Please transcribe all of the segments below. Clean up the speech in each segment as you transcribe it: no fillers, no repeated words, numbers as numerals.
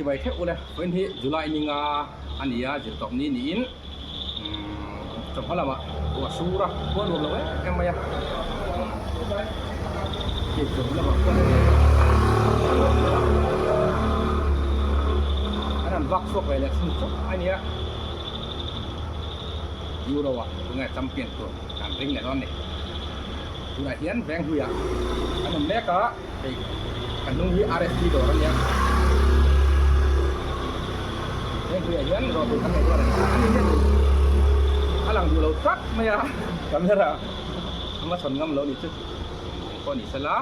chibai theuh ule vawiin hi July ninga a ni a zirtawp ni niin chawhma lamah ruah sur a khua nuam lo em em mai a hei chawhma lamah khuan an han vak chhuak ve leh chhun chauh a ni a Euro ah tunge champion tur kan ring leh dawn a ni tunah hian Venghluiah an awm mek a. Hei kan hnung hi RSP dawr a nia. He hmuiah hian rawh tur kan nei dawn a ni. Ani hian a lang duh lo tlat mai a camera a hmachhawn ngam lo ni chu pawh ni sela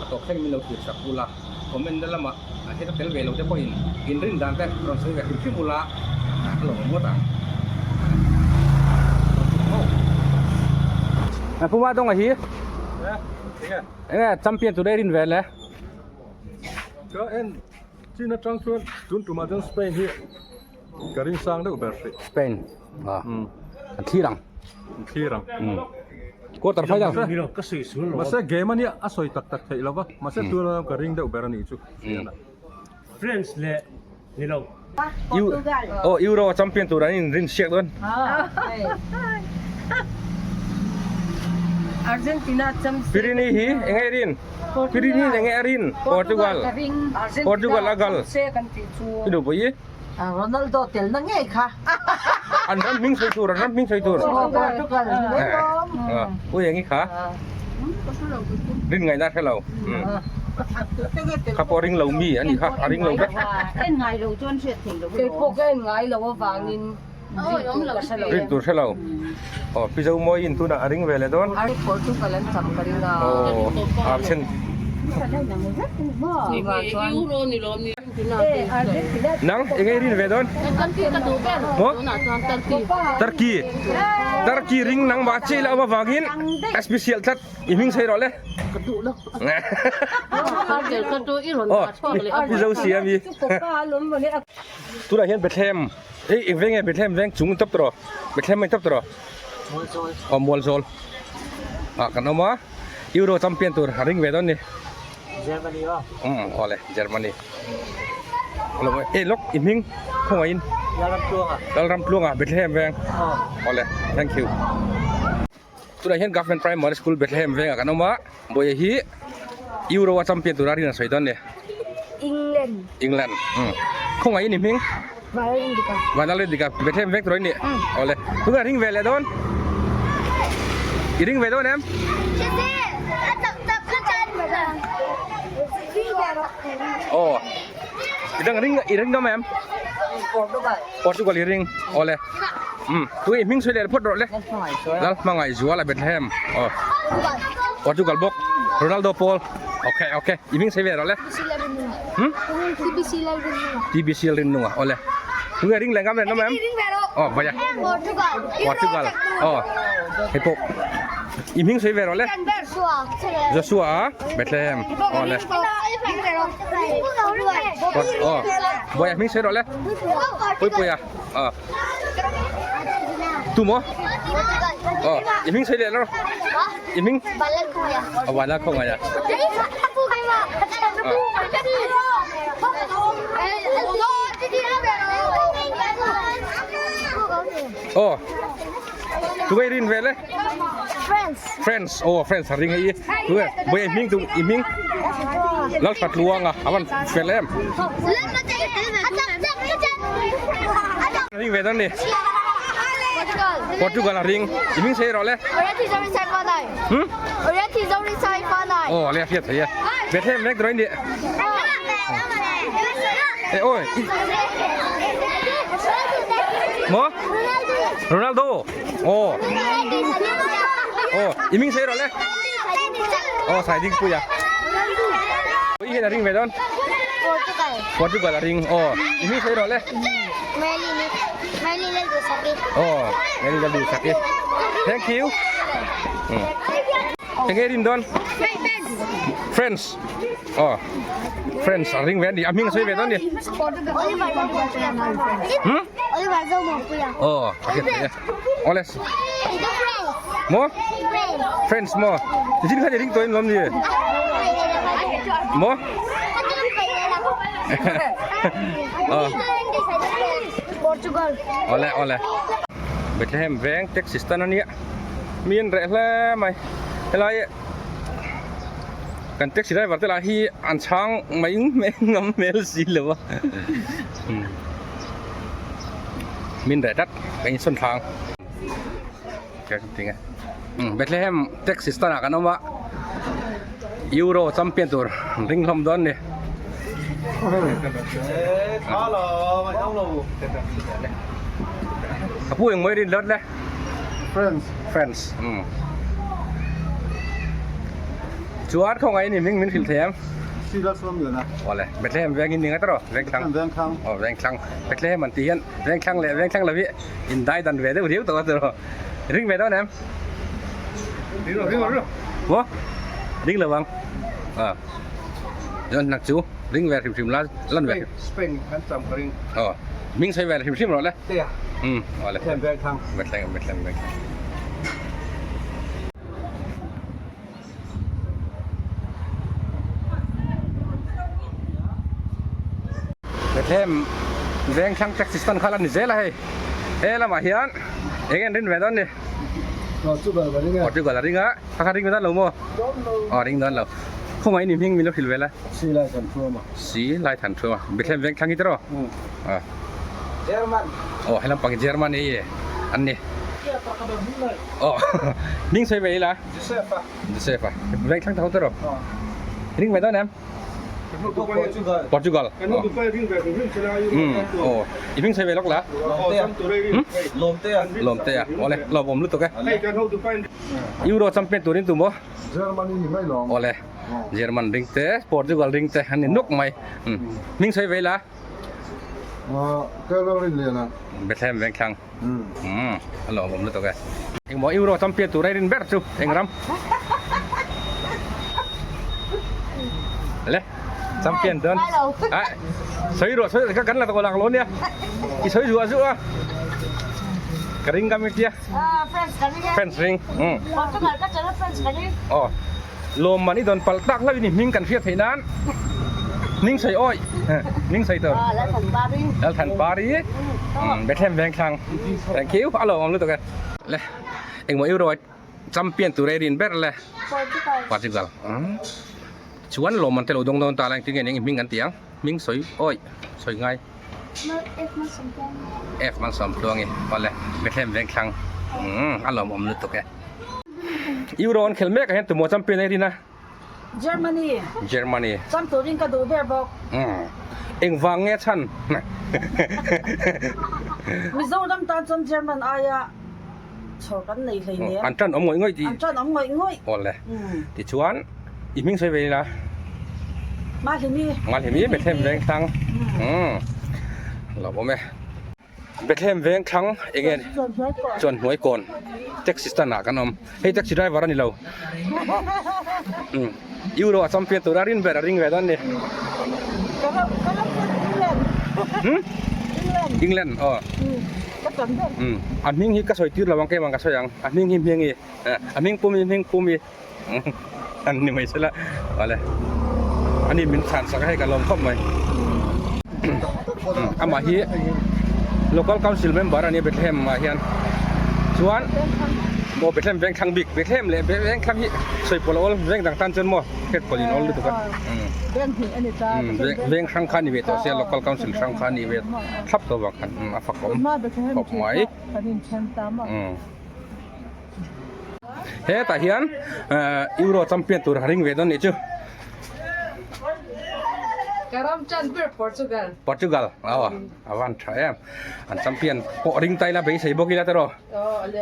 a tawp thleng min lo thlir sak ula comment na lamah heta tel ve lo te pawhin inrin dan te rawn sawi ve hrim hrim ula a lo awm ngawt ang. Puma dawnga hi. Enge champion tur rin vel e. Ka en chin atang chuan tun tumah chuan Spain hi ka ring sang deuh ber hrih. Spain a an thlir ang. An thlir ang. Quarter final. Ka sawi sual lo. Mahse game ania a sawi tak tak theih lova. Mahse tuna ka ring deuh ber anih chu. France leh ni lo. Oh Euro champion tur an in rin siak dawn. Argentina champion. Pirini hi enge rin? Pirini enge a rin? Portugal. Portugal a gal. Idu pui. Ronaldo tel na ngei kha. An ram hming sawi tur, an ram hming sawi tur. Portugal. Ui engi kha. Rin ngaihna hre lo. Kha pawh ring lo mi a nih kha, a ring lo vek. En ngai lo chuan hriat theih loh. Kei pawh ka en ngai lo avangin rin tur ka hre lo. Rin tur hre lo. Aw Pi Zomawiin tunah a ring ve leh dawn. Ai Portugal an cham ka ring a. Aw Archen. Nang eng nge i rin ve dawn? Maw? Turkey. Turkey ring nang mah chiah ila awm avangin a special tlat. I hming sawi rawh le. Aw i zo si ami. Tunah hian Bethlehem ei eng veng nge Bethlehem veng chung tawp tawh rawh. Bethlehem a ni tawp tawh rawh. Aw Mualzawl. Ah kan awm a. Euro champion tur a ring ve dawn ni. Germany aw. Um awle Germany. Lo e lok i hming khawngaih in. Lalramtluanga. Lalramtluanga Bethlehem veng. Aw. Awle thank you. Tunah hian Government Primary School Bethlehem vengah kan awm a. Bawiha hi Euro a champion tura rin a sawi dawn ni. England. England. Um. Khawngaih in i hming? Vanlalrindika. Vanlalrindika Bethlehem veng tur a ni. Awle. Tunah ring ve leh dawn. I ring ve dawn em? Aw. I dang ring i ring ngam em? Portugal. Portugal i ring. Awle. Um. Tu i hming sawi leh phawt rawh le. Lal hmangaih zuala Bethlehem. Aw. Portugal bawk. Ronaldo Paul. Okay, okay. I hming sawi ve rawh le. Hmm? TBC Lalrinnunga. TBC Lalrinnunga. Awle. Tu nge ring leh ngam leh ngam em? Aw, vaya. Portugal. Portugal. Aw. Hei pawh. I hming sawi ve rawh le. Joshua a Bethlehem. Aw le. Aw. Bawiha hming sawi rawh le. Puipuia. Aw. Tu maw? Aw. I hming sawi leh rawh. I hming? A Vanlal khawngaih a. Aw. Tu nge i rin ve le? Friends. Friends. Aw friends a ring hei i. Tu nge? Bawiha i hming tu i hming? Lalthatluanga a van fel em. Ring ve dawn ni. Portugal. Portugal a ring. I hming sei rawh le. Hmm? Aw le hriat thei e. Bethlehem mek dawn ni. E oi. Mo? Ronaldo. Aw. Aw, i hming sei rawh le. Aw, sai ding puia. I hian a ring ve dawn. Portugal. Portugal a ring. Aw, i hming sei rawh le. Merlin Lalduhsaki. Aw, Merlin Lalduhsaki. Thank you. Hmm. Enge rin dawn? Friends. Aw. Friends a ring ve a ni. A hming a sawi ve dawn ni. Hmm? Aw, a hriat theih e. Aw le. Maw? Friends maw? Zin khan i ring tawh em lawm ni? Maw? Portugal. Ole ole. Bethlehem veng taxi stand ania. Mi an reh hle mai. Helai kan taxi driver te lah hi an chhang mai mai ngam hmel si lo a. Min reh tlat ka insawn thlang. Bethlehem taxi stand ah kan awm a Euro champion tur an ring hlawm dawn a ni. Ka pu engmaw i rin lawt le? Friends. Friends. Chuan khawngaih in hming min hrilh thei em? Sila Sawmliana. Awle Bethlehem veng in ni ngai ta rawh Vengthlang. Vengthlang. Aw Vengthlang Bethlehem an tih hian Vengthlang leh Vengthlang lo hi indai dan ve deuh riau tawh a tiraw. Ring ve dawn em? Ring lo, ring lo, ring lo. Maw? Ring lo ang. Aw. Chuan nak chu ring ve hrim hrim la lan ve. Spain kan cham ka ring. Aw. Hming sawi ve hrim hrim rawh le. Tea. Um awle. Bethlehem Vengthlang. Bethlehem Bethlehem Vengthlang. Bethlehem veng thlang taxi stand kha la ni zel a hei he lamah hian eng en rin ve dawn ni Portugal a ring a Portugal a ring a kha kha ring ve dawn lo maw aw ring dawn lo khawngaihin in hming min lo hrilh ve la si lai than thuam a si lai than thuam a Bethlehem veng thlang hi tiraw a German aw he lampang hi German hi an ni aw hming sawi ve ila Joseph a. Joseph a. Veng thlang tho tawh rawh. Ring ve dawn em? Portugal. Portugal. Oh. I hming sawi ve lawk la. Lawmte a. Lawmte a. Awle, lawm awm lutuk e. Euro champion turin tu maw? Germany ni mai lawm. Awle. German ring te, Portugal ring te an ni nuk mai. Hming sawi ve ila. Ka lo rin lian a. Bethlehem veng thlang. Umm a lawmawm lutuk e. Engmaw Euro champion tur a rin ber chu eng ram? Le champion dawn. Ai sawi rawh sawi ka kan la tawh lak lo nia. I sawi zuah zuah a. Ka ring ka mi tia. Friends ka ring e. Friends ring. Umm. Portugal ka chala friends ka ring. Aw. Lawmman i dawn palh tak hlauh in i hming kan hriat theih nan hming sawi awi hming sawi tur Lalthan Pari Bethlehem Vengthlang thank you a lawmawm lutuk e le engmaw Euro champion tur ei rin ber le Portugal chuan lawmman te lo dawng dawn ta la engtin nge eng hming kan ti ang hming sawi awi sawi ngai F Malsawmtluangi awle Bethlehem Vengthlang a lawmawm lutuk e. Euro an khel mek ah hian tumaw champion a rin a? Germany. Germany. Cham turin ka duh ber bawk. Umm. Engvang nge chhan? Mizoram tan chuan German aia chhawr kan nei hlei nen. An tan awm ngawih ngawih tih. An tan awm ngawih ngawih. Awle. Tichuan i hming sawi ve ila. Mahlimi. Mahlimi Bethlehem Vengthlang. Umm. Lawmawm e. Bethlehem veng thlang eng nge chuan hnuai kawn taxi stand ah kan awm hei taxi driver a ni lo umm euro a champion tur a rin ber a ring ve dawn a ni hmm England aw umm a hming hi ka sawi tir lo ang keimah ka sawi ang a hming hi hming hi a hming pum hi hming pum hi an ni mai sela awle ani min chhan sak a hei ka lawm khawp mai amah hi local council member ania Bethlehem ah hian chuan maw Bethlehem veng thlang bik Bethlehem leh veng thlang hi sawi pawlh a awl veng dang tan chuan maw hriat pawlh in awl lutuk a veng hrang kha a ni ve tawh sia local council hrang kha a ni ve thlap tawh vang khan a fak awm khawp mai. Hetah hian Euro champion tur a ring ve dawn nih chu. Ka ram chan ber Portugal. Portugal aw a van tha em. An champion pawh ring ta ila beisei bawk ila tiraw.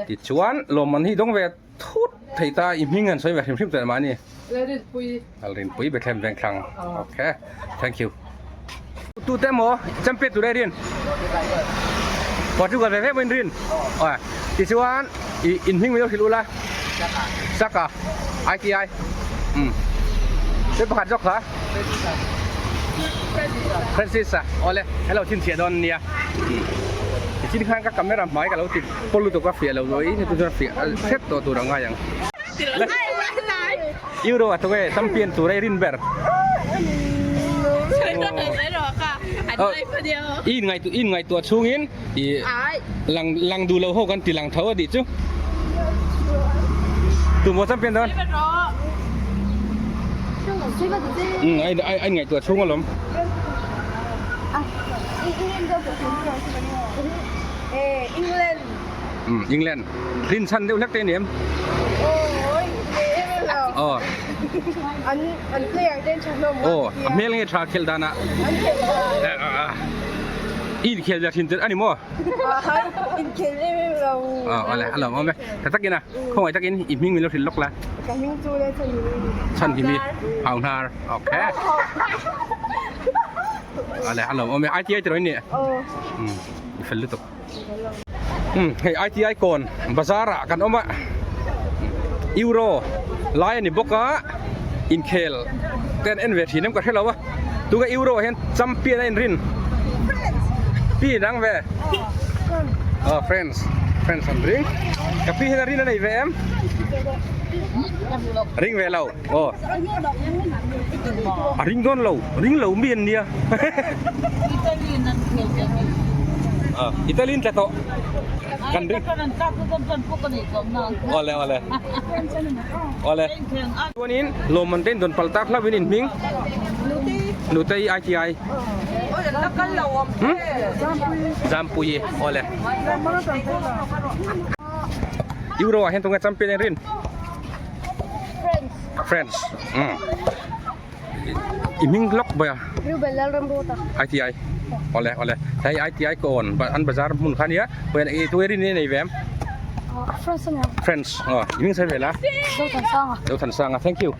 Tichuan lawmman hi dawng ve thut thei ta i hming an sawi ve hrim hrim tawh mahni. Lalrinpui. Lalrinpui Bethlehem Vengthlang. Okay thank you. Tu te maw champion tur e rin Portugal ve ve maw in rin aw tichuan i in hming min lo hrilh ula Saka ITI um thil pakhat zawk kha Francis a awle hello chhinchhiah dawn ania tichin khan ka camera hmai ka lo ti pawl lutuk a fiah lo luai heti chuan fiah hrep tawh tur a ngai ang. Euro a thawk e champion tur a i rin ber. I in ngaihtuah chhungin i lang lang duh lo ho kan ti lang tho a tih chu. Tumaw champion dawn? Umm a in ngaihtuah chhung alawm. Umm England rin chhan deuh hlek te ni em? Aw. Aw a hmel nge tha khelh danah. I inkhel ve thin tel a ni maw? Aw awle a lawm awm e. Tha takin a khawngaih takin i hming min lo hrilh lawk la. Chhan hi mi hau hnar okay. Awle a lawm awm e ITI tiraw in nih? Umm i fel lutuk. Umm hei ITI kawn bazar ah kan awm a euro lai a ni bawk a inkhel te an en ve thin em ka hrelo a tunge euro ah hian champion a inrin pi dang ve aw friends friends an ring ka pi hian a rin a nei ve em ring ve lo aw a ring dawn lo ring lo mi an nia Italy an tla tawh kan ring awle awle awle chuanin lawmman te in dawn pal tak hlauhin in hming Nutei ITI Zampuii awle Euro ah hian tunge champion in rin Friends umm i hming hlawk bai a Reuben Lalramruata ITI awle awle hei ITI ka awn an bazar hmun kha ania hawi i tuai rin i nei ve em Friends ania Friends aw i hming sawi ve la Zothansanga Zothansanga thank you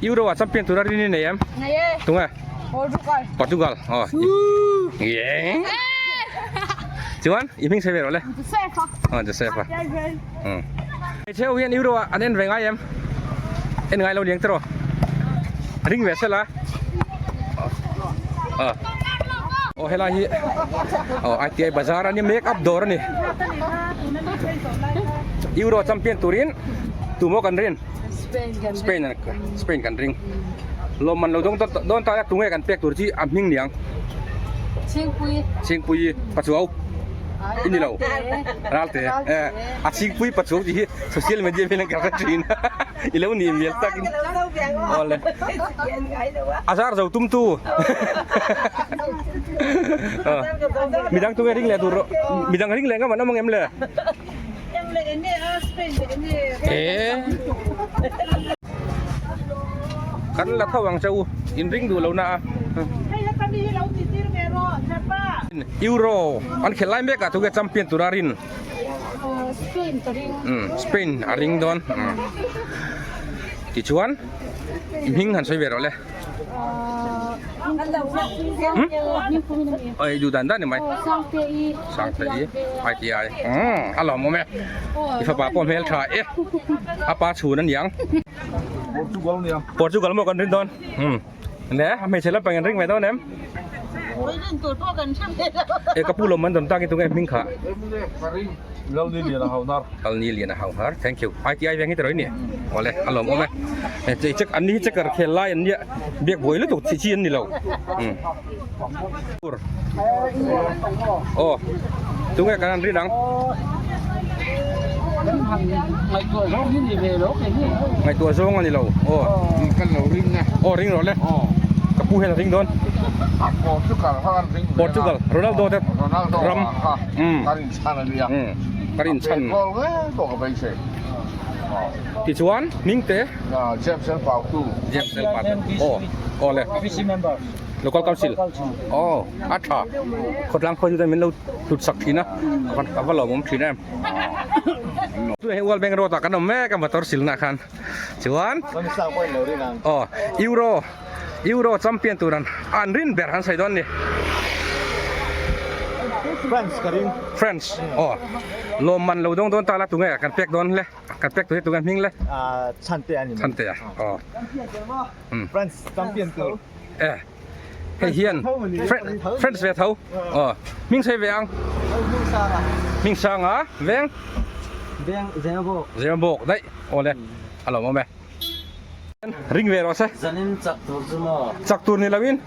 Euro ah champion tura rin i nei em Nei e tunge Portugal Portugal aw yeah chuan i hming sawi ve rawh le Joseph a aw Joseph a umm Hmeichhe ho hian Euro ah an en ve ngai em? En ngai lo niang tiraw? Ring ve sela. Ah. Aw helai hi aw ITI bazar a ni make up dawr a ni. Euro champion turin tumaw kan rin? Spain Spain kan ring. Lawmman lo dawng dawn ta a tunge kan pek tur chi a hming niang. Chhingpui. Chhingpui Pachuau. I ni lo. Ralte. A chhingpui Pachuau tih hi social media hian ka hre thin a. I lo ni mial takin. Awle. A zar zo tum tu. Midang tunge ring leh tur rawh. Midang ring leh ngam an awm ang em le? Kan la tho ang che u in ring duh lo na a. Euro an khelh lai mek ah tunge champion tura rin. Spain ka ring. Spain a ring dawn. Tichuan hming han sawi ve rawh le. Oi duh dan dan ni mai. Sangte i ITI. A lawm awm e. I fapa pawh hmel tha e. A pa chhun a niang. Portugal nia. Portugal maw kan rin dawn. Ne a hmeichhe lampang in ring ve dawn em? E ka pu lawm an dawn tak in tunge hming kha. Lalni lian a hau nar. Lalni lian a hau nar. Thank you. ITI veng hi tirawi ni. Awle a lawm awm e. Chei check an ni hi checker khel lai an nia biak buai lutuk chi chi an ni lo. Aw tunge kan an rin ang. Ngaihtuah zawng a ni lo. Aw. Kan lo ring a. Aw ring rawh le. Ka pu hian a ring dawn. Portugal kha kan ring ve a. Portugal Ronaldo te Ronaldo ram. kha kan inchhan a nia. Kan inchhan. A goal ngei pawh ka beisei. Tichuan hming te. James L Pautu. James L Pautu. Aw aw le. Local Council. Aw a tha. Khawtlang khawi chu ten min lo hlut sak thin a. A va lawmawm thin em. Tunah hian World Bank Road ah kan awm mek a motor silna ah khan. Chuan aw Euro Euro champion tur an an rin ber an sawi dawn a ni. France ka ring. France aw lawmman lo dawng dawn ta la tunge kan pek dawn le kan pek tur hi tunge hming le. Chhante a ni mai. Chhante a aw. France champion tur. E hei hian France ve tho aw hming sawi ve ang. Hming sanga veng. Veng Zemabawk. Zemabawk daih awle a lawmawm e. Ring ve rawh se. Zanin chak tur chu maw? Chak tur ni loin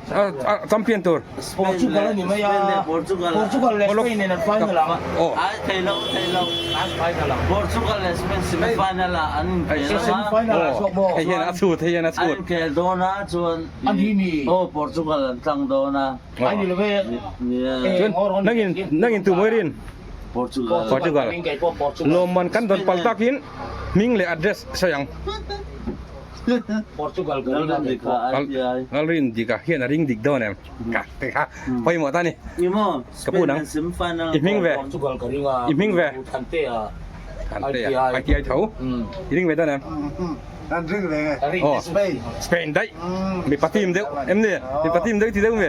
champion tur. Portugal a ni mai a. Portugal Portugal leh Spain nen an final ang. Aw. Ai thei lo thei lo. An final ang. Portugal leh Spain semi final ah an inkhel ang a. Semi final ah zawk maw? Hei hian a chhut hei hian a chhut. An inkhel dawn a chuan. A ni ni. Aw Portugal an tlang dawn a. Ai ni lo ve. Chuan nangin nangin tu mawi rin? Portugal. Portugal. Lawmman kan dawn pal takin hming leh address sawi ang. Portugal ka ring a Lalrin dika ITI. Lalrin dika hian a ring dik dawn em? Ka ti kha pawimawh ta ni. Ni maw? Ka pu nang. Spain semi-final. I hming ve. Portugal ka ring a. I hming ve. Thantea. Thantea. ITI tho. I ring ve dawn em? An ring ve nge. Oh. Spain. Spain daih. Mipa team deuh em ni? Mipa team deuh ti deuh mi.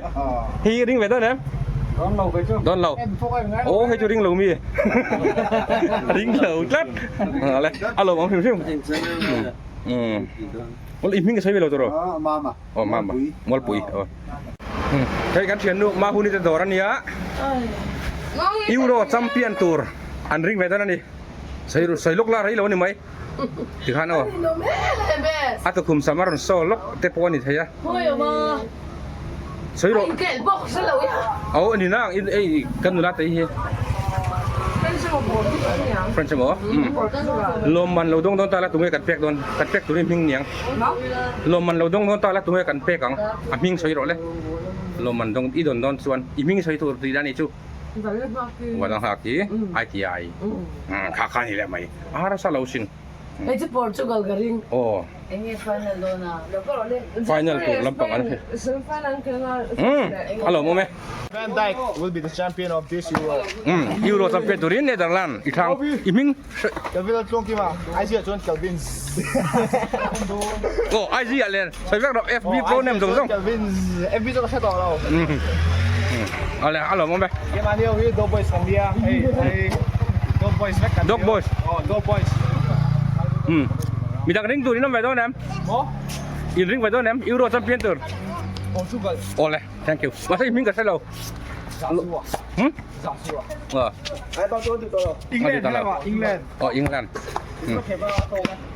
Hi ring ve dawn em? Dawn lo ve chu. Dawn lo. Aw hei chu ring lo mi. Ring lo tlat. Ale a lawm awm hrim hrim. Um. Ol i hming ka sawi ve lo tawh rawh. Aw mama. Aw mama. Mualpui. Aw. Hei kan thiannu Mahuni te dawr ania. Euro champion tur an ring ve dawn ani. Sawi sawi lawk la rei lo ani mai. Tikhan aw. A tukhum sam a rawn saw lawk te pawh a ni thei a. Sawi rawh. Aw a ni na ang ei kan nula te hi. French emaw lawmman lo dawng dawn ta la tunge kan pek dawn kan pek turin hming niang. Lawmman lo dawng dawn ta la tunge kan pek ang a hming sawi rawh le. Lawmman dawng i dawn dawn chuan i hming sawi tur tih dan ni chu. Vanlal nghak hi ITI kha kha ni leh mai a harsa lo sin. Hei chu Portugal ka ring. Aw. Enge final dawn a? Final tur lampang an hre. Umm a lawmawm e. Van Dijk will be the champion of this Euro. Umm Euro champion turin Netherland i thlang i hming. Kelvin Laltluangkima IG ah chuan Kelvin zzz. Aw IG ah len sawi vek rawh FB pro nem zawng zawng. Kelvin zzz FB chu ka hre tawh lo. Awle a lawmawm e. Keimahni ho hi Dog Boys kan nia hei hei Dog Boys vek kan nia. Dog Boys. Aw Dog Boys. Umm midang ring tur in awm ve dawn em? Maw? In ring ve dawn em Euro champion tur? Portugal. Awle thank you. Mahse i hming ka hre lo. Zahzua. Hmm? Ờ. England England. Ờ England.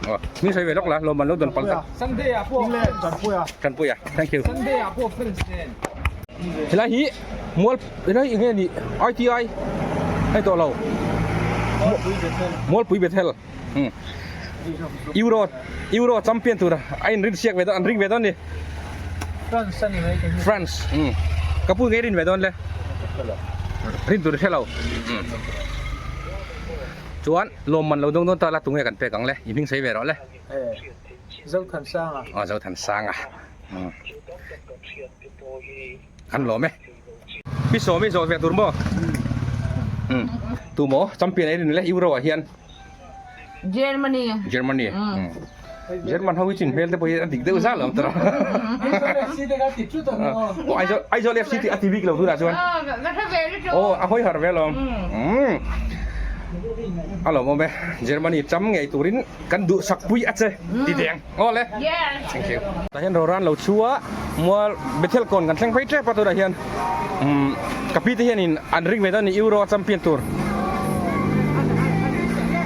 Ờ, mi sai ve lok la lo man lo don pal tak. Sunday ah pawh England Tanpuia. Tanpuia. Thank you. Sunday ah pawh France nen. Helai hi mual helai enge ni ITI hei tawh lo. Mualpui Bethel. Hmm. Euro Euro champion tur a in rin siak ve dawn an ring ve dawn ni. France ani mai kei. France. Hmm. Ka pu ngei rin ve dawn le. Rin tur hre lo. Hmm. Chuan lawm man lo dawng dawn ta la tunge kan pek ang le. I hming sei ve rawh le. Eh. Zothan Sanga. Aw Zothan Sanga. Hmm. Kan lawm e. Pi Sawmi zawh ve tur maw? Hmm. Tu maw champion ei rin le Euro ah hian. Germany. Germany. Hmm. German ho hi chin hmel te pawh hi a dik deuh zah lo tawh. FC te kha ti chu tak maw? Aw Aizawl Aizawl FC tih a ti bik lo tunah chuan. Ka hre ve lutuk. Aw a hawi har ve alawm. Hmm. A lawmawm e. Germany cham ngei turin kan duhsak pui a che ti deng. Aw le. Yes. Thank you. Tah hian Roran lo chhu a, mual Bethel kawn kan thleng phei tep a tunah hian umm ka pi te hianin an ring ve dawn a ni Euro a champion tur.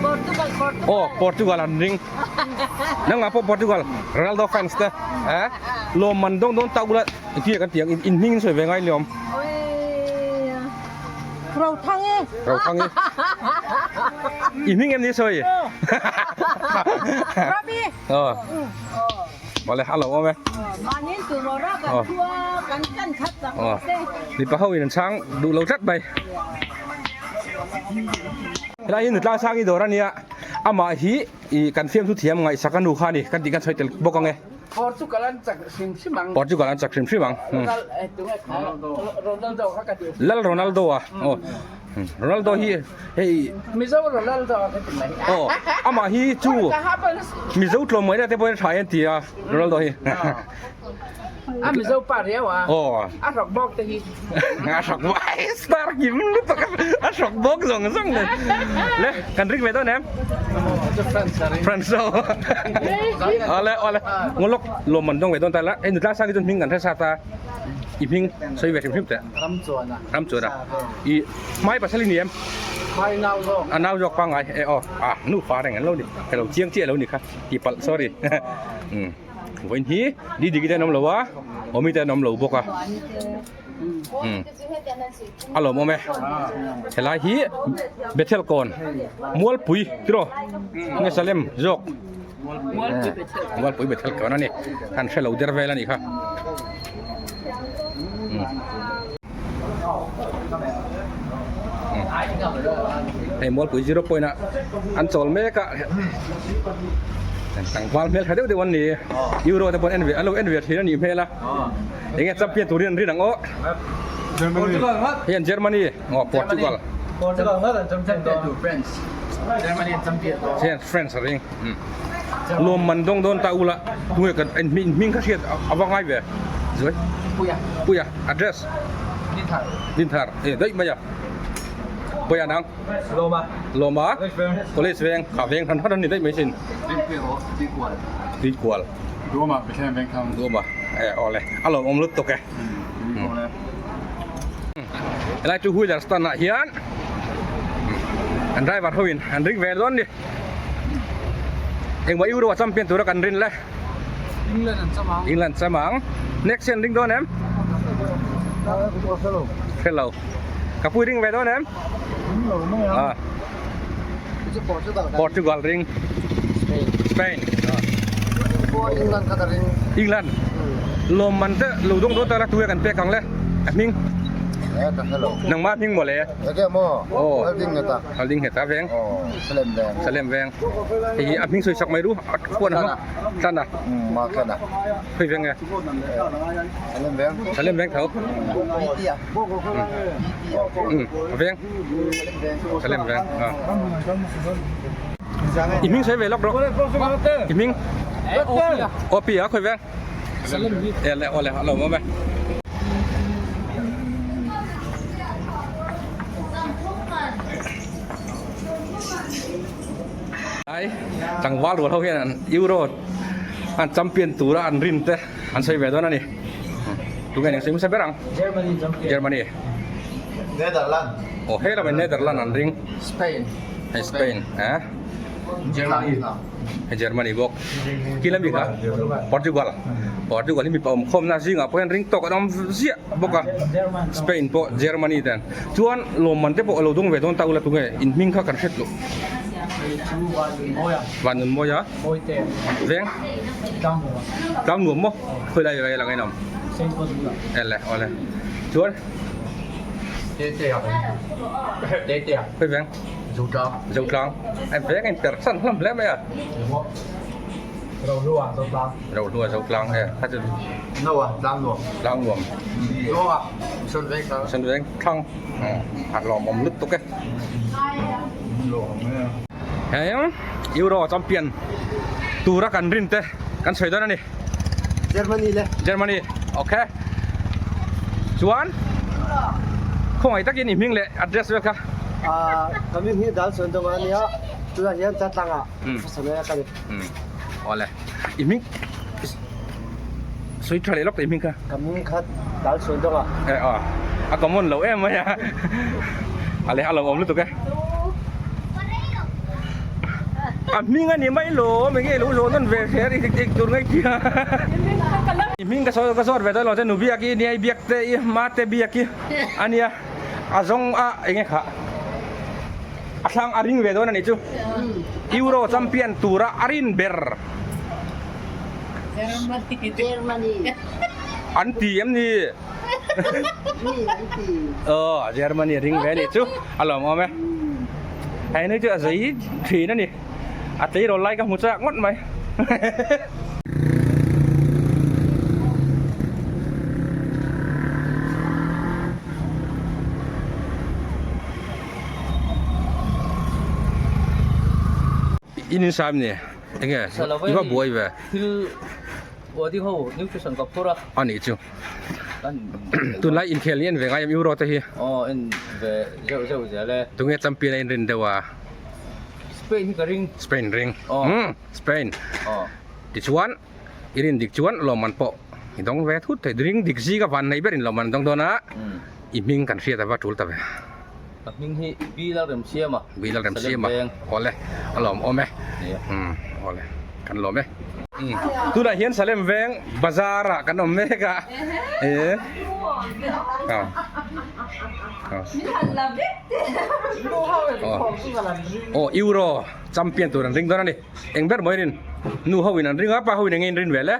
Portugal Portugal. Aw Portugal an ring. Nangmah pawh Portugal Ronaldo fans te eh lawmman dawng dawn tak ula engtin nge kan tih ang in hming in sawi ve ngai liawm. Ro thang e. Ro thang e. I hming em ni sawi? Rabi. Ờ. Bale a lo awm e. Manin tu ro ra kan thua kan kan khat tak se. Mi pa ho in an chhang duh lo tlat mai. Helai hi nutla sang i dawr ania. Amah hi i kan fiam thu thiam ngaihsak a nu kha ani kan tih kan sawi tel bawk ang e. Portugal an chak hrim hrim ang. Portugal an chak hrim hrim ang. Ronaldo kha ka ti. Lal Ronaldo a. Aw. Ronaldo hi hei Mizo Ronaldo ka ti mai. Aw. Amah hi chu Mizo tlawm ngaihna te pawhin a tha en ti a Ronaldo hi. A Mizo pa riau a. Aw. A hrawk bawk te hi. A hrawk bawk. Ai star kim lutuk a a hrawk bawk zawng zawng nen. Le kan ring ve dawn em? France ho. Awle awle ngawlawk lawmman dawng ve dawn ta la. Hei nutla sang hi chuan hming kan hre sat a. I hming sawi ve hrim hrim teh. Ram chuan a. Ram chuan a. I hmai pasal i ni em? Hmai nau zawk. A nau zawk pangngai e aw. A nu fa reng an lo ni. Ka lo chiang chiah lo ni kha. Tihpalh sorry. Vawiin hi Didiki te an awm lo a, Awmi te an awm lo bawk a. A lawmawm e. Helai hi Bethel kawn Mualpui tiraw nge Salem zawk Mualpui Bethel kawn a ni. Kan hre lo der vel a nih kha. Hei Mualpui zero point ah an chawl mek a tlangval hmel tha deuh deuh an ni Euro te pawh an en ve an lo en ve thin a nih hmel a enge champion turin an rin ang aw hei an Germany aw Portugal hei an France a ring Lawmman dawng dawn ta ula tunge kan en hming kha hriat a va ngai ve Zuai Puia address Dinthar Dinthar e daih mai a Puia nang Lawma Lawma College veng kha veng hran hran an ni daih mai sin Tuikual Duama Bethlehem veng thang Duama e awle a lawmawm lutuk e Helai two wheeler stand ah hian an driver ho in an ring ve dawn ni. Engmah Euro a champion tura kan rin le. England an cham ang. England cham ang. Next hian ring dawn em? Hello. Ka pui ring ve dawn em? Ah. Portugal ring. Spain. England kha ka ring. England. Lawm man te lo dawng dawn ta la tuia kan pek ang le. A hming. Nangmah hming maw le? Enge maw? Aw. Halding nghet a. Halding nghet a veng. Aw, Salem veng. Salem veng. Hei hi a hming sawi sak mai ru. A khuan a hmang. Tlan a. Umm, ma tlan a. Khawi veng nge? Salem veng. Salem veng tho. Umm, a veng. Salem veng. A. I hming sawi ve lawk rawh. I hming? Opi a, khawi veng? Ele ole a lo awm e. Ai tlangval rual ho hian an Euro an champion tura an rin te an sawi ve dawn a ni. Tunge eng sawi hmasa ber ang? Germany champion. Germany. Netherlands. Oh he lamah Netherlands an ring. Spain. Hei Spain eh. Germany. Hei Germany bawk. Kila mi kha? Portugal. Portugal hi mipa awm khawmna zingah pawh hian ring tawk an awm ziah bawk a. Spain pawh Germany ten. Chuan lawmman te pawh a lo dawng ve dawn ta ula tunge in hming kha kan hret loh. Vanunmawia. Veng. Tlangnuam maw? Khawi lai ve lang in awm? Ele awle. Chuan. Khawi veng? Zotlang. Zotlang. An veng in per san hlawm hle mai a. Rohlua Zotlang. Rohlua Zotlang e. Kha chu. Noa Tlangnuam. Tlangnuam. Noa Mission Veng Thlang. Mission Veng Thlang. An lawmawm lutuk e. Hei Euro champion tura kan rin te kan sawi dawn a ni. Germany le. Germany. Okay. Chuan khawngaih takin i hming leh address vel kha. Ah, ka hming hi Dal Chuan Dawng a nia. Tunah hian Chatlangah Sasameia ka ni. Awle. I hming sawi tha leh lawk ta i hming kha. Ka hming kha Dal Chuan Dawng a. Eh aw. A common lo em mai a. Ale a lo awm lutuk e. A hming a ni mai lo, eng nge lo zawh nawn ve hre ri dik dik tur ngai tia. I hming ka sawi ka zawt ve dawn lo che nu biak i nia i biak te i ma te biak i a nia a zawng a eng nge kha a thlang a ring ve dawn a nih chu Euro champion tura a rin ber Germany an ti em ni Aw Germany a ring ve a nih chu a lawmawm e hei ni chu a zei thin a ni a tleirawl lai ka hmu chak ngawt mai. In in sam ni enge i va buai ve thil body ho nutrition ka phur a a nih chu tunlai inkhel hi en ve ngai em euro te hi aw en ve zeuh zeuh zel e tunge champion a in rin deuh a Spain hi ka ring Spain ring umm Spain aw tichuan i rin dik chuan lawmman pawh i dawng ve thut thei ring dik zinga van nei berin lawmman an dawng dawn a i hming kan hriat ava tul ta ve. Ka hming hi Bi Lalremsiama. Bi Lalremsiama. Awle, a lawm awm e. Umm, awle, kan lawm e. Tunah hian Salem veng bazar ah kan awm mek a. E. Aw Euro champion tur an ring dawn a ni. Eng ber mawi rin nu ho in an ring a pa ho in eng nge in rin ve le.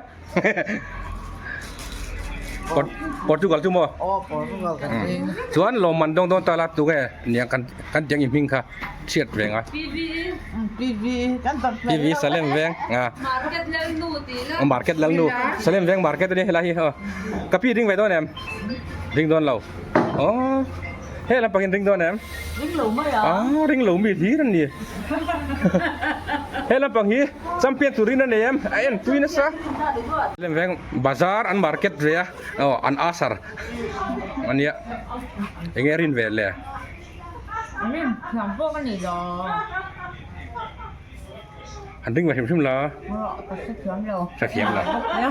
Portugal chu maw? Aw Portugal kan ring. Chuan lawmman dawng dawn ta la tu nge niang kan kan tiang i hming kha chhiat ve ngai. PV PV kan tam PV Salem veng a. Market lalnu ti la. Market lalnu Salem veng market ani helai hi ka pi ring ve dawn em? Ring dawn lo. Aw he lampang in ring dawn em? Ring lo mai a. Ah ring lo mi hlir an ni. He lampang hi champion turin a nei em? A en tui nasa. Lem veng bazar an market ve a aw an asar ania enge rin ve le. Rin thiam pawh ka nei lo. An ring ve hrim hrim la. Ka hrethiam lo. Hrethiam lo.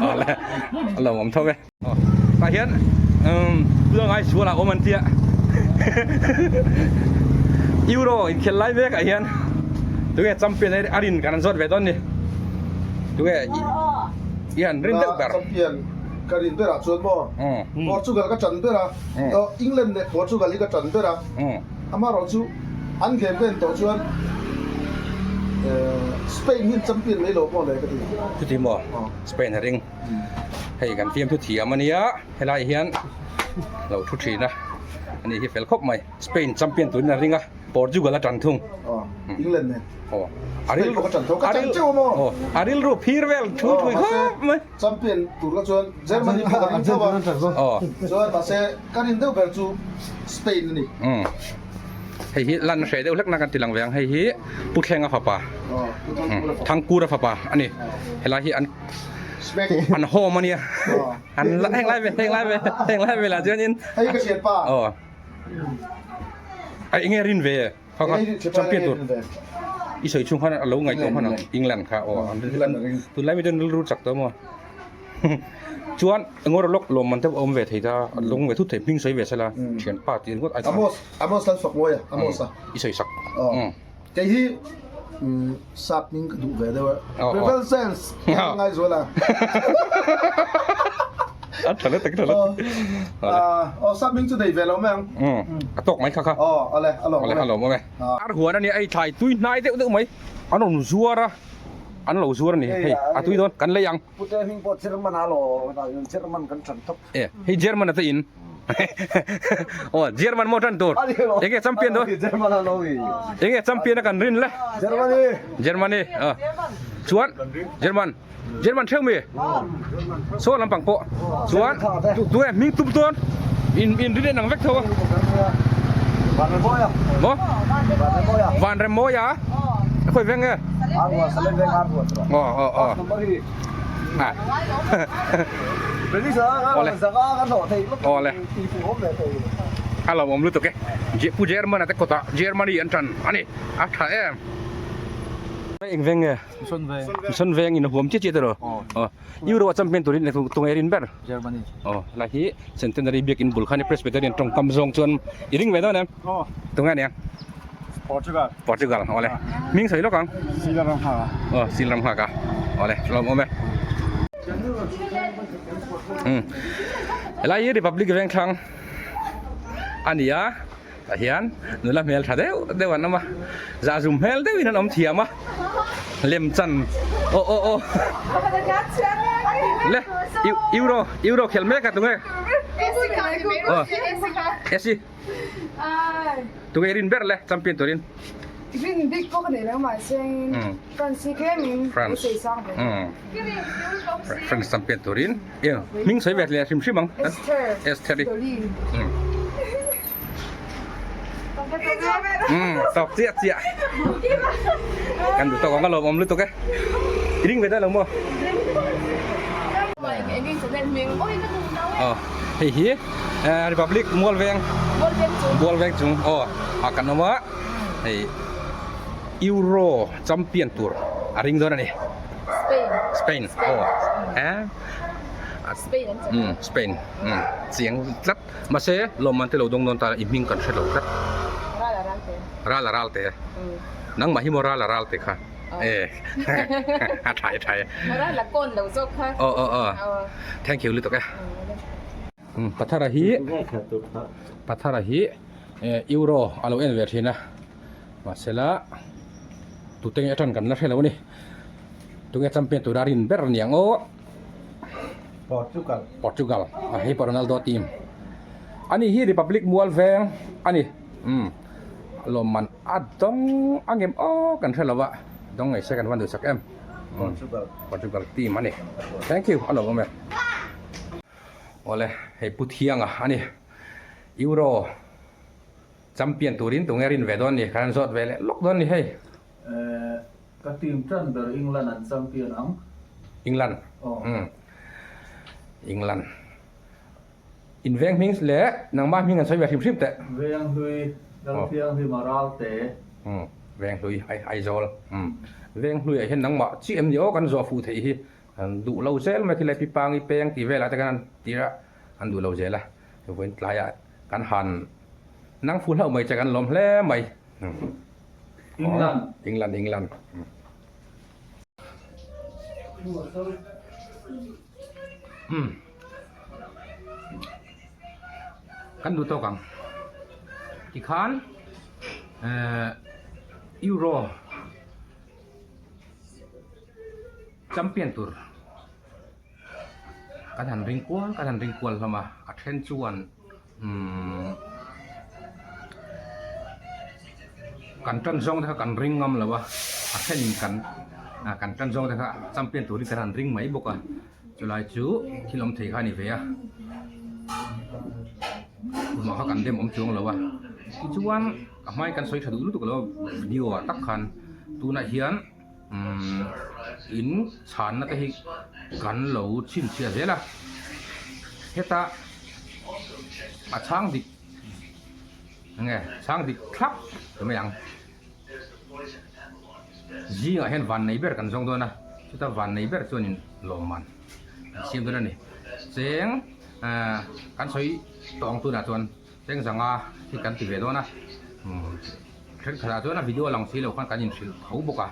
Awle a lo awm tho e. Tah hian tuna ngai sual ah awm an tia Euro inkhelh lai mek ah hian tunge champion a rin kan an zawt ve dawn ni tunge i han rin deuh ber champion ka rin ber ah chuan maw Portugal ka tan ber a England leh Portugal hi ka tan ber a amaherawh chu an game ka en tawh chuan Spain hian champion mai lo pawh le ka ti chuti maw Spain a ring. Hei kan fiamthu thiam a nia helai hian lo thu thin a ani hi fel khawp mai Spain champion turin a ring a Portugal a tan thung England nen aw a ril ka tan tho ka tan cheu maw aw a rilru phir vel thu thui khawp mai champion tur la chuan Germany pawh ka ring tho a aw chuan mahse ka rin deuh ber chu Spain a ni hei hi lan hreh deuh hlek na kan ti lang ve ang hei hi Pu Thlenga fapa Thangkura fapa a ni helai hi an an home ania an heng lai ve heng lai ve heng lai ve lah chuanin hei ka hriat pa aw ai enge rin ve kha kha champion tur i sawi chhung khan a lo ngaihtuah hman ang England kha aw tunlai mi chuan rilru chak tawh maw chuan engawr lawk lawmman te awm ve thei ta lawng ve thut thei hming sawi ve sela thianpa tih ringawt ai Amos Amos lan fak mawi a Amos a i sawi sak Kei hi sap hming ka duh ve deuh a. Rebel Sense ka ngai zual a. A tha le tak tha le. Aw sap hming chu nei ve lo mai ang. A tawk mai kha kha. Aw ale a lawm ale a lawm awm e. Ar huan a nia ei thlai tui hnai deuh deuh mai. An rawn zuar a. An lo zuar a ni hei a tui dawn kan lei ang. Pute hming pawh German a lo German kan tan tawp. E hei German a te in. Aw German maw tan tur. Enge champion dawn. German a lo i. Enge champion a kan rin le. Germany. Germany. Chuan German. German theu mi. Saw lampang pawh. Chuan tu e hming tum dawn. In in rin en ang vek tho a. Vanremawia. Maw? Vanremawia. Vanremawia. Khawi veng nge? Arhua Salem veng Arhua. Aw aw aw. Awle. Awle. A lo awm lutuk e. Pu German a te kawtah Germany an tan a ni. A tha em. Eng veng nge? Mission veng. Mission veng in a huam chiah chiah tiraw? Aw. Euro a champion turin tunge rin ber? Germany. Aw, helai hi Centenary Biakin bul khan Presbyterian tawngkam zawng chuan i ring ve dawn em? Aw. Tunge aniang? Portugal. Portugal, awle. Hming sawi lawk ang. Sila ram nghak a. Aw, Sila ram nghak a. Awle, hlawm awm e. Um. Helai hi Republic Vengthlang a ni a, tah hian nula hmel tha deuh deuh an awm a, zahzum hmel deuhin an awm thiam a, lem chan aw aw aw le euro euro khel mek a tunge aw esi Tunge rin ber le champion turin. Rin bik pawh ka nei lo mahse France hi tlemin beisei sang ve. France champion turin hming sawi ve leh hrim hrim ang. Esther. Esther i. Dolly. Tawk chiah chiah. Kan duh tawk ang a lawmawm lutuk e. I ring ve daih lo maw? Aw hei hi Republic Mualveng Mualveng chung aw ah kan awm a hei Euro champion tur a ring dawn a ni Spain aw eh Spain chiang tlat mahse lawmman te lo dawng dawn ta i hming kan hre lo tlat Ral a ral te nangmah hi maw ral a ral te kha. E a thai thai. Mara la kawn lo zawk kha. Aw aw aw. Thank you lutuk e. Pathara hi Pathara hi euro a lo en ve thin a mahsela tute nge atang kan la hre lo a ni tunge champion tura rin ber aniang aw. Portugal. Portugal a hei pawh Ronaldo team ani hi Republic mual veng ani umm lawmman a dawng a ngem aw kan hre lo a dawng ngei se kan van duhsak em Portugal Portugal team ani thank you a lawmawm e awle hei Pu Thianga ani Euro champion turin tunge rin ve dawn ni kan zawt ve leh lawk dawn ni hei. Ka team tan ber England an champion ang. England umm England in veng hming leh nangmah hming an sawi ve hrim hrim teh. Venghlui Lalthianghlim a Ralte. Umm Venghlui Aizawl umm Venghlui ah hian nangmah chiah em ni aw kan zawh fuh theih hi an duh lo zel mai khilai Pipangi peng tih velah te khan an tir a an duh lo zel a vawiin tlaiah kan han nang fuh hlauh mai che kan lawm hle mai. England. England England. Um. Kan duh tawk ang. Tikhan eh Euro champion tur kan han ring kual kan han ring kual hlawm a a then chuan Umm kan tan zawng te kha kan ring ngam lo a a thenin kan kan tan zawng te kha champion turin kan han ring mai bawk a chulai chu thil awm thei kha a ni ve a tumah kha kan dem awm chuang lo a tichuan a hmain kan sawi tha duh lutuk lo a video ah tak khan tunah hian umm in chhanna te hi kan lo chhinchhiah zel a heta a chhang dik enge chhang dik thlap ti mai ang zingah hian van nei ber kan zawng dawn a chuta van nei ber chuanin lawmman an siam dawn a ni cheng ah kan sawi tawh ang tunah chuan. Cheng zanga hi kan ti ve dawn a, thenkhatah chuan a video lang si lo khan kan inhrilh tho bawk a,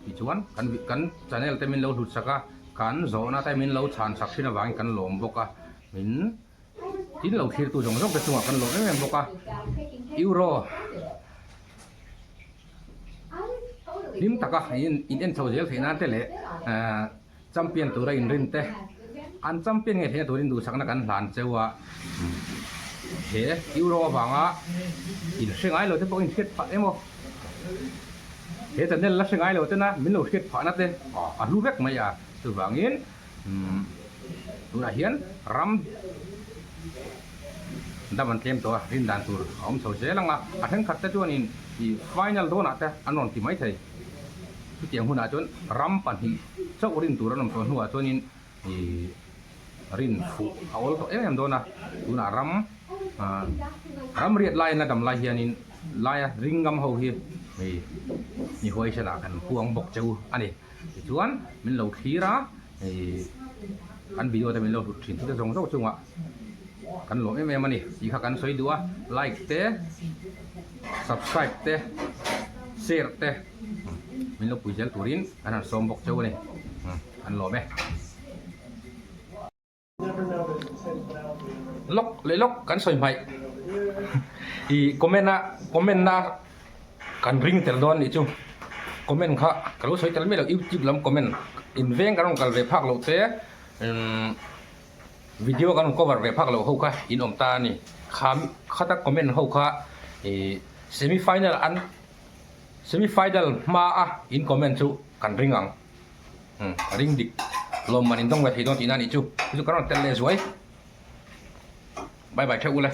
tichuan kan kan channel te min lo hlut sak a, kan zawhna te min lo chhan sak thin avangin kan lawm bawk a, min tin lo thlirtu zawng zawng te chungah kan lawm em em bawk a, Euro hlim taka in en chho zel theih nan te leh Champion tura inrin te an champion ngei theihna turin duhsakna kan hlan cheu a, he Euro avanga inhre ngai lo te pawh inhriat phah emaw, he channel la hre ngai lo tena min lo hriat phahna te a hlu vek mai a, chuvangin tunah hian ram dam an tlem tawh a, rin dan tur a awm chho zel ang a, a thenkhat te chuanin final dawnah te an rawn ti maithei. Chutiang hunah chuan ram pahnih chauh rin tur an awm tawh hnuah chuanin ih rin fuh a awl tawh em em dawn a, tunah ram ah ram riat laiin la dam lai hianin laia ring ngam ho hi ih mi huaisen ah kan puang bawk che u a ni. Tichuan min lo thlir a ih kan video te min lo hlut thin chu te zawng zawng chungah kan lawm em em a ni tih kha kan sawi duh a, like te subscribe te share te min lo pui zel turin kan han sawm bawk cheu a ni an lawm e. Lawk leh lawk kan sawi hmaih ih comment a comment na kan ring tel dawn nih chu comment kha ka lo sawi tel miah lo youtube lam comment in veng kan rawn kal ve phak loh te umm video kan rawn cover ve phak loh ho kha in awm ta a ni kha khata comment ho kha ih semi final an Semi final hma a in comment chu kan ring ang. Umm ka ring dik. Lawmman in dawng ve thei dawn tihna anih chu. Chu chu ka rawn tel leh zuai. Bye bye theuh ule.